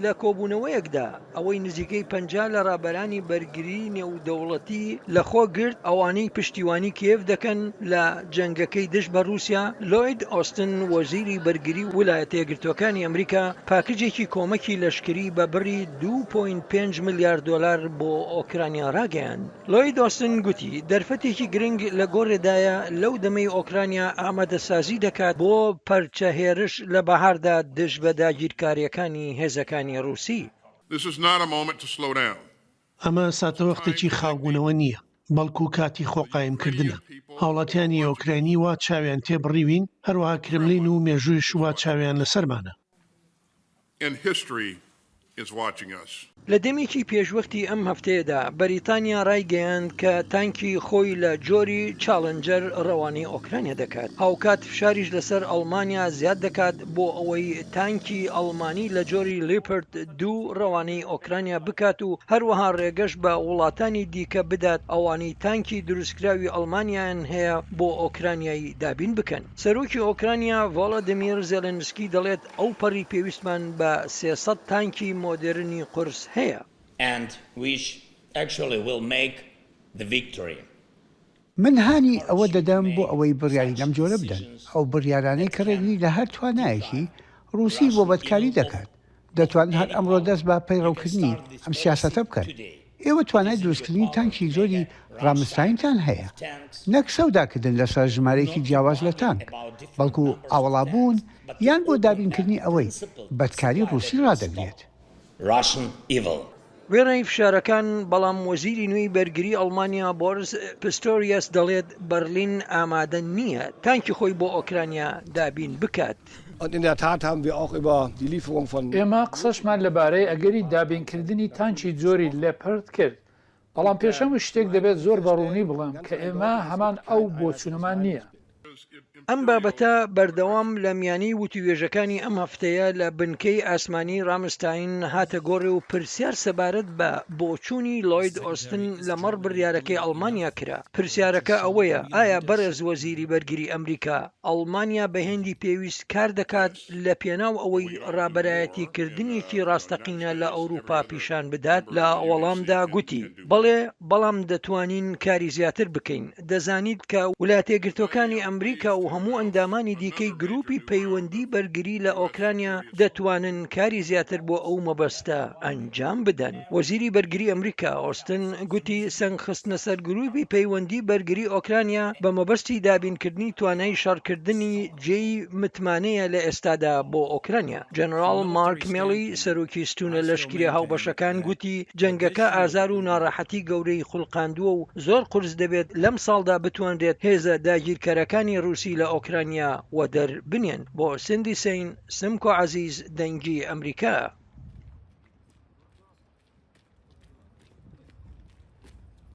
لە کۆبوونەوەیەکدا ئەوەی نزیکەی 50 لە ڕابەرانی بەرگری نێودەوڵەتی لەخۆ گرت، ئەوانەی پشتیوانی کیێڤ دەکەن لە جەنگەکەی دژ بە ڕووسیا، لۆید ئۆستن وەزیری بەرگری ولایەتە یەکگرتووەکانی ئەمریکا پاکجێکی کۆمەکی لەشکری بە بڕی 2.5 ملیار دۆلار بۆ ئۆکرانیا ڕاگەیاند. لۆید ئۆستن گوتی، دەرفەتێکی گرنگ لە گۆڕێدایە لەو دەمەی ئۆکرانیا ئامادەسازی دەکات بۆ پەرچە هێرش لە بەهاردا دژ بە داگیرکارییەکانی هێزەکانی ڕووسی. This is not a moment to slow down. ئەمە ساتەوەختێکی خاوبوونەوە نییە، بەڵکو کاتی خۆقایمکردنە. هاوڵاتیانی ئۆکراینی وا چاویان تێبڕیوین، هەروەها کرملین و مێژوویش وا چاویان لەسەرمانە. And history is watching us. لە دەمێکی پێشوەختی ئەم هەفتەیەدا بەریتانیا رایگەیاند کە تانکی خۆی لە جۆری چاڵنجەر رەوانەی ئۆکرانیا دەکات، هاوکات فشاریش لەسەر ئەڵمانیا زیاد دەکات بۆ ئەوەی تانکی ئەڵمانی لە جۆری لیپرد دوو رەوانەی ئۆکرانیا بکات و هەروەها رێگەش بە وڵاتانی دیکە بدات ئەوانەی تانکی دروستکراوی ئەڵمانیایان هەیە بۆ ئۆکرانیای دابین بکەن. سەرۆکی ئۆکرانیا ڤۆلۆدیمیر زێلێنسکی دەڵێت، ئەوپەڕی پێویستمان بە 300 تانکی مۆدێرنی قورس هەیە. And which actually will make the victory. من هانی ئەوە دەدەم بۆ ئەوەی بڕیاری لەم جۆرە بدەن، ئەو بڕیارانەی کە ڕێگری لە هەر توانایەکی ڕووسی بۆ بەدکاری دەکات. دەتوانن هەر ئەمڕۆ دەست بە پەیڕەوکردنی ئەم سیاسەتە بکەن. ئێوە توانای دروستکردنی تانکی جۆری ڕامستاینتان هەیە، نەک سەوداکردن لەسەر ژمارەیەکی جیاواز لە تانک، بەڵکو ئاوەڵابوون یان بۆ دابینکردنی ئەوەی بەدکاری ڕووسی ڕادەگرێت. Russian evil. وێڕای فشارەکان، بەڵام وەزیری نوێی بەرگری ئەڵمانیا بۆرس پستۆریەس دەڵێت بەرلین ئامادە نییە تانکی خۆی بۆ ئۆکرانیا دابین بکات. ئێمە قسەشمان لەبارەی ئەگەری دابینکردنی تانکی جۆری لێپەرد کرد، بەڵام پێش هەموو شتێک دەبێت زۆر بە ڕوونی بڵێم کە ئێمە هەمان ئەو بۆچوونەمان نییە. ئەم بابەتە بەردەوام لە میانەی وتووێژەکانی ئەم هەفتەیە لە بنکەی ئاسمانی ڕامستاین هاتە گۆڕێ و پرسیار سەبارەت بە بۆچوونی لۆید ئۆستن لەمەڕ بڕیارەکەی ئەڵمانیا کرا. پرسیارەکە ئەوەیە ئایا بەڕێز وەزیری بەرگری ئەمریکا، ئەڵمانیا بە هێندی پێویست کار دەکات لە پێناو ئەوەی ڕابەرایەتی کردنێکی ڕاستەقینە لە ئەوروپا پیشان بدات؟ لە وەڵامدا گوتی، بەڵێ، بەڵام دەتوانین کاری زیاتر بکەین. دەزانیت کە ولاتەیەکگرتووەکانی ئەمریکا و هەموو ئەندامانی دیکەی گروپی پەیوەندی بەرگری لە ئۆکرانیا دەتوانن کاری زیاتر بۆ ئەو مەبەستە ئەنجام بدەن. وەزیری بەرگری ئەمریکا ئۆستن گوتی سەنگ خستنە سەر گروپی پەیوەندی بەرگری ئۆکرانیا بە مەبەستی دابینکردنی توانای شەڕکردنی جێی متمانەیە لە ئێستادا بۆ ئۆکرانیا. جەنەراڵ مارک مێڵی سەرۆکی ستونە لەشکریە هاوبەشەکان گوتی جەنگەکە ئازار و ناڕەحەتی گەورەی خولقاندووە و زۆر قورس دەبێت لەم ساڵدا بتوانرێت هێزە داگیرکەرەکانی ڕووسی لە ئۆکرانیا وەدەر بنێن. بۆ سندی سەین، سمکۆ عەزیز، دەنگی ئەمریکا.